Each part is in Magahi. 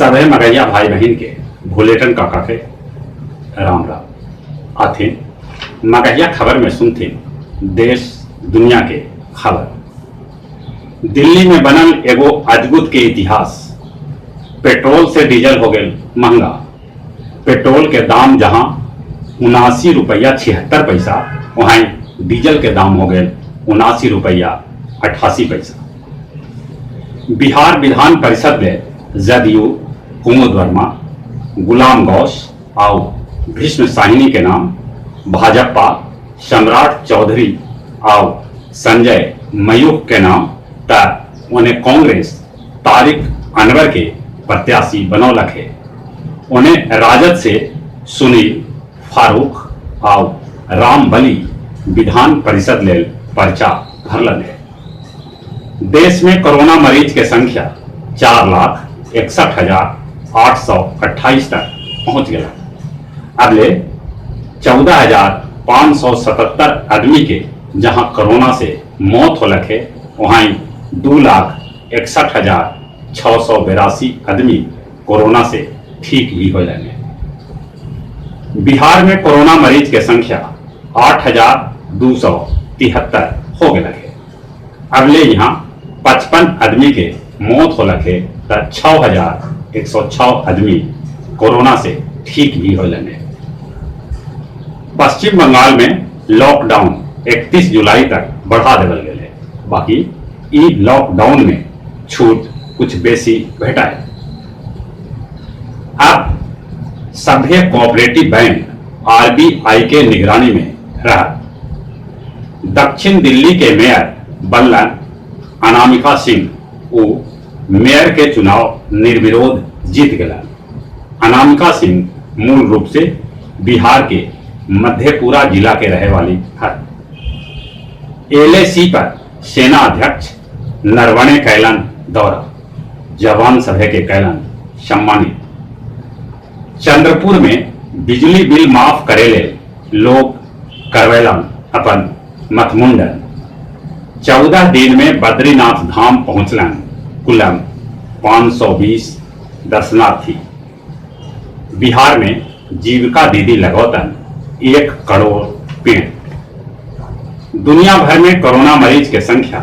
सभे मगहिया भाई बहिन के भुलेटन काका के राम राम। आथिन मगहिया खबर में सुनथिन देश दुनिया के खबर। दिल्ली में बनल एगो अजगुत के इतिहास। पेट्रोल से डीजल हो गए महंगा। पेट्रोल के दाम जहां 79 रुपया 76 पैसा, वहीं डीजल के दाम हो गए 79 रुपया 88 पैसा। बिहार विधान परिषद में जदयू कुमुद वर्मा, गुलाम गौस आउ भीष्म साहिनी के नाम, भाजपा सम्राट चौधरी आउ संजय मयूख के नाम त उन्हें कांग्रेस तारिक अनवर के प्रत्याशी बनौलक है। उन्हें राजद से सुनील फारूक आउ राम बली विधान परिषद लेल पर्चा भरलन है। देश में कोरोना मरीज के संख्या 4,61,828 तक पहुंच गया। अब ले 14,577 आदमी के जहां कोरोना से मौत होलक है, वहीं 2,61,682 आदमी कोरोना से ठीक भी हो जाने। बिहार में कोरोना मरीज के संख्या 8,273 हो गया है। अब ले यहाँ 55 आदमी के मौत होलक है त 6,106 आदमी कोरोना से ठीक भी हो लेने। पश्चिम बंगाल में लॉकडाउन 31 जुलाई तक बढ़ा देवल गेल है। बाकी ई लॉकडाउन में छूट कुछ बेसी भेटाए। अब सभ्य कोऑपरेटिव बैंक आरबीआई के निगरानी में रहा। दक्षिण दिल्ली के मेयर बनलन अनामिका सिंह। वो मेयर के चुनाव निर्विरोध जीत गलन। अनामिका सिंह मूल रूप से बिहार के मधेपुरा जिला के रहे वाली है। एलएसी पर सेना अध्यक्ष नरवणे कैलन दौरा, जवान सभा के कैलन सम्मानित। चंद्रपुर में बिजली बिल माफ करे ले लोग करवेलन अपन मथमुंडन। 14 दिन में बद्रीनाथ धाम पहुंचलन कुलम 520 दर्शनार्थी। बिहार में जीविका दीदी लगौतन 1 करोड़ पेड़। दुनिया भर में कोरोना मरीज के संख्या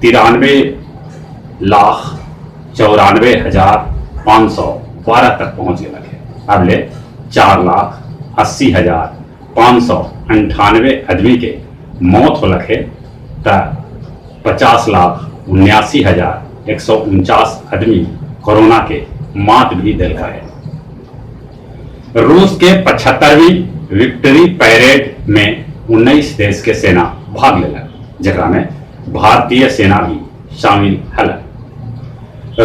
93,94,512 तक पहुंच गया है। अब ले 4,80,598 आदमी के मौत होलक है त 50,79,149 आदमी कोरोना के मात भी दिल है। रूस के 75वीं विक्ट्री परेड में 19 देश के सेना भाग लेलक, जकरा में भारतीय सेना भी शामिल हल।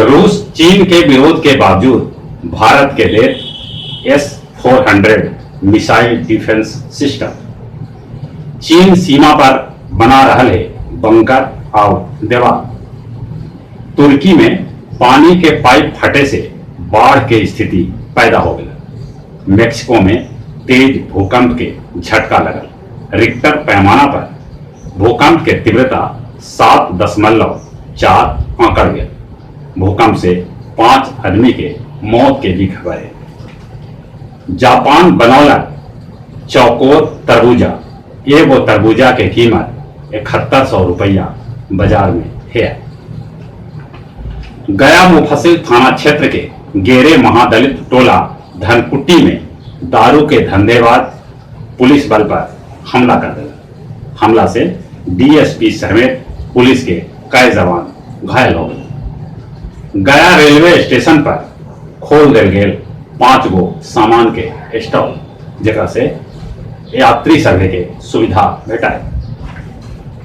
रूस चीन के विरोध के बावजूद भारत के लिए S-400 missile defence system. चीन सीमा पर बना रहा है बंकर और दीवार। तुर्की में पानी के पाइप फटे से बाढ़ के स्थिति पैदा हो गई। मेक्सिको में तेज भूकंप के झटका लगल। रिक्टर पैमाना पर भूकंप के तीव्रता 7.4 आंकड़ गया। भूकंप से 5 आदमी के मौत के भी खबर है। जापान बनौलक चौकोर तरबूजा। एगो तरबूजा के कीमत 7100 रुपया बाजार में है। गया मुफस्सिल थाना क्षेत्र के गेरे महादलित टोला धनकुट्टी में दारू के धंधेबाज पुलिस बल पर हमला कर दिया। हमला से डीएसपी समेत पुलिस के कई जवान घायल हो गए। गया रेलवे स्टेशन पर खोल दिल गेल 5 गो सामान के स्टॉल, जकरा से यात्री सभे के सुविधा भेटाए।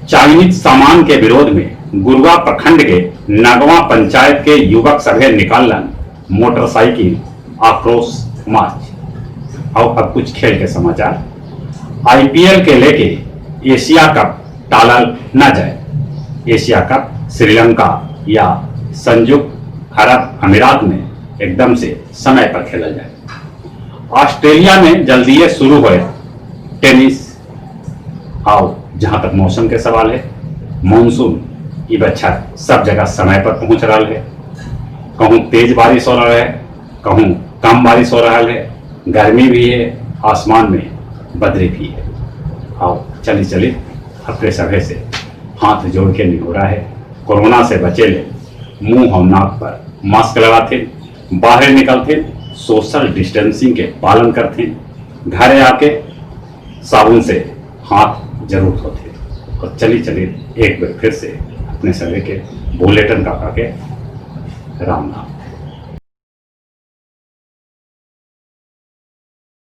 चाइनीज सामान के विरोध में गुरुआ प्रखंड के नगवा पंचायत के युवक सभे निकालन मोटरसाइकिल आक्रोश मार्च। और अब कुछ खेल के समाचार। आईपीएल के लेके एशिया कप टालल न जाए। एशिया कप श्रीलंका या संयुक्त अरब अमीरात में एकदम से समय पर खेला जाए। ऑस्ट्रेलिया में जल्दी शुरू हुए टेनिस। आओ जहां तक मौसम के सवाल है, मानसून ये बच्चा सब जगह समय पर पहुंच रहा है। कहूँ तेज बारिश हो रहा है, कहूँ कम बारिश हो रहा है, गर्मी भी है, आसमान में बदरी भी है। आओ चली चली अपने सभे से हाथ जोड़ के निहोरा है, कोरोना से बचे ले मुंह और नाक पर मास्क लगाते, बाहर निकलते सोशल डिस्टेंसिंग के पालन करते, घरे आके साबुन से हाथ जरूर धोते। और चली चली एक बार फिर से अपने सभी के बुलेटिन काका के राम नाम।